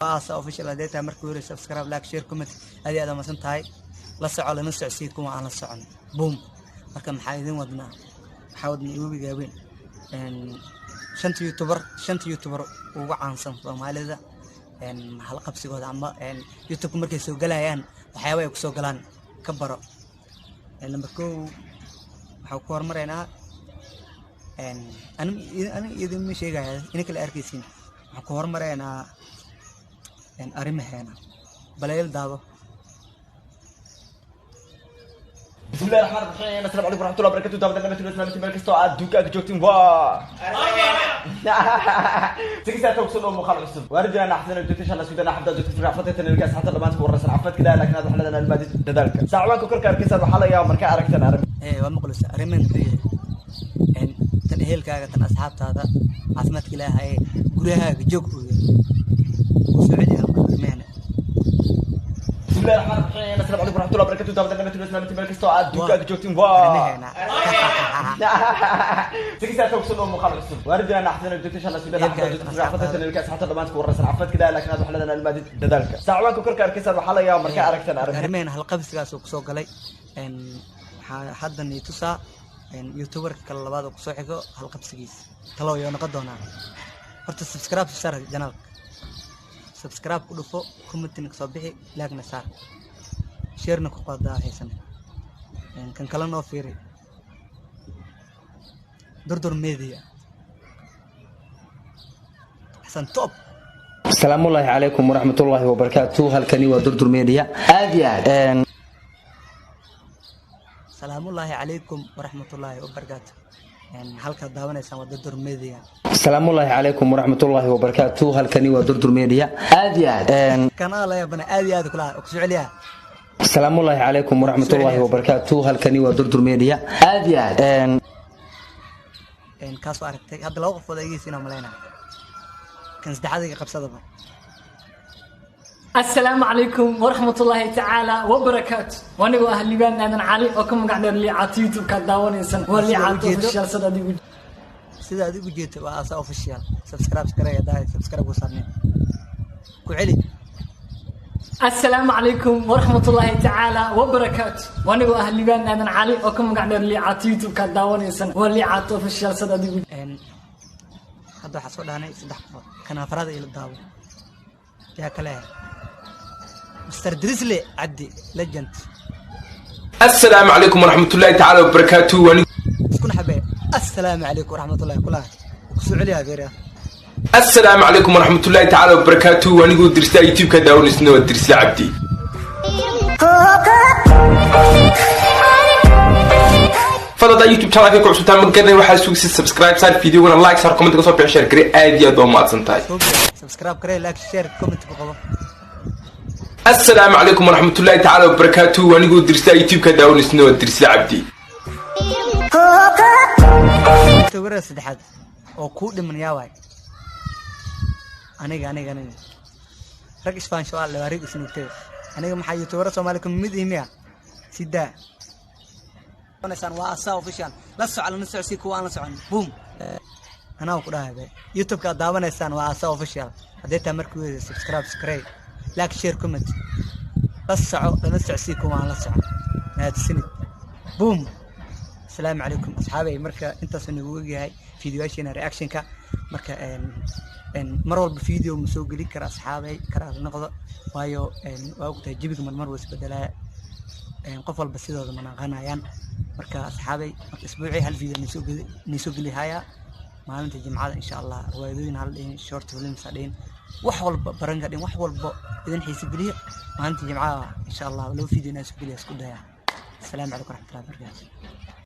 Asa Official hadday tahay markii hore, subscribe, like, share, comment. Aad iyo aad amasan tahay. La soco, lana socsii kuwa aan la socon. Boom. Marka maxaa idin wadnaa? Waxaa wadnaa webiga weyn, shanta youtuber ugu caansan Soomaalida, halqabsigooda ama YouTube markay soo galayaan waxyaaba ay kusoo galaan ka baro. Number 1 waxaa ku hormaraynaa, ani idinma sheegaya, ina kala arkaysiin. Waxaan ku hormaraynaa arrimaheena baleel daabo. بسم الله الرحمن الرحيم، السلام عليكم ورحمة الله وبركاته. دابا دابا سلامتي meel kastoo aad adduunka aad joogtiin, waa sigisa togsan oo muuqaal cusub. Waarjina axsan joogta, insha Allah suudana xabda joogta raafatay tanilka asxaabta dhamaanka wararsan cafad kida, laakiin hada waxaa almaadi dadaalka saacaanka korka arkaysan. Waxaa laga yaabaa markaa aragtan arag Waa maqlaysa arrimahan muxuu yahay? Tan ehelkaaga, tan asxaabtaada, caafimaadka Ilaahay, guryahaaga joog uu yahay. Uu soo celi halka arrimaheena. بسم الله الرحمن الرحيم، السلام عليكم ورحمة الله وبركاته. دابا دابا سلامتي meel kastoo aad adduunka aad joogtiin, waa arrimaheena sigisa togsan oo muuqaal cusub. Waarjina axsan joogta, insha Allah suudana xabda joogta raafatay tanilka asxaabta dhamaanka wararsan cafad kida, laakiin hada waxaa almaadi dadaalka saacaanka korka arkaysan. Waxaa laga yaabaa markaa aragtan arag arrimaheena halqabsigaas uu kusoo galay. Waxaa haddan i tusaa youtuberka kale labaad oo kusoo xigo halqabsigiisa talow yoo noqon doonaa. Horta subscribe saar channelka, subscribe ku dhufo, commentina kasoo bixi, like-na saar, sharena ku qadaa haysan. Kan kale noo fiiri, Durdur Media, Xasan Top. Asalaamullaahi calaykum waraxmatullaahi wabarakaatu. Halkani waa Durdur Media. Aad iyo aad. Salaamullaahi calaykum waraxmatullaahi wabarakaatu. Halkaad daawanaysaan waa Durdur Media. Asalaamullaahi calaykum waraxmatullaahi wabarakaatu. Halkani waa Durdur Media. Aad iyo aad. Kanaa la yaabana aad iyo aad kula kusoo celiyaa. Asalaamullaahi calaykum waraxmatullaahi wabarakaatu. Halkani waa Durdur Media. Aad iyo aad. Kaas waa aragtay. Hadda laba qofood aygiisa inaan malaynaa, kan saddexaad iga qabsadaba. Asalaamu calaykum waraxmatullaahi tacaala wabarakaatu. Anigoo ah Liibaan Aadan Cali oo ka magac dheer Liicato, YouTube-kaad daawanaysan waa Liicato Official. Sad adigu Sida adigu jeeto waa Asa Official. Subscribe gareeya daa subscribe ku saarneen, ku celi. Asalaamu calaykum waraxmatullaahi tacaala wabarakaatu. Anigoo ah Liibaan Aadan Cali oo ka magac dheer Liicato, YouTube-kaad daawanaysan waa Liicato Official. Sad adigu Hadda waxaa soo dhaanay saddex qofood, kan afraad ila daawo yaa kale ah, Mr Drisle Cabdi Legend. السلام عليكم ورحمة الله تعالى وبركاته. وأنا Isku naxabe. Assalaamu calaykum waraxmatullahi kulaha kusoo celiyaa feeriya. السلام عليكم ورحمة الله تعالى وبركاته. وأنا درسلا يوتيوب كداون سنو درسلا عبدي. Fadlan YouTube channelka ku cusubtaa ma garanay, waxaa sugsi subscribe saar, videogana like saar, comment ka soo bixi, share garee. Aad iyo aad waa mahadsan tahay. Soo subscribe garee, like, share, comment ku qabo. السلام عليكم ورحمة الله تعالى وبركاته. وأنا درسلا يوتيوب كداون سنو درسلا عبدي. Sawirada saddexaad oo kuu dhiman yaa waay? Aniga rag isfaansho waa rag isnuugtay. Aniga maxaa youtubera Soomaali ka mid ihi miya? Sidaa waa Asa Official. La soco, lana socsii kuwa aan la socon. Boom. Anaa ku dhahay be YouTube-ka aad daawanaysaan waa Asa Official. Haddii taa markii weyda, subscribe subscribe, like, share, comment. La soco, lana socsii kuwa aan la socon. Mahadsanid. Boom. Asalaamu calaykum asxaabay. Marka intaasuu nagu ogyahay fiidiyoyaasheena reactionka. Marka mar walba video ma soo gelin kara asxaabay, karaar noqdo, waayo waa ogtahay jawiga marmar wuu isbedelaa, qof walba sidooda ma naqanayaan. Marka asxaabay, marka isbuucii hal video nisoo geli hayaa maalinta Jimcada, insha Allah. Riwaayadooyin hal dhihin, short films ha dhihin, wax walba baranka dhihin, wax walba idin xiisi geliya. Maalinta Jimcada, insha Allah, laba video inaan soo geliya isku daya. Asalaamu calaykum waraxmatullahi wabarakaatu.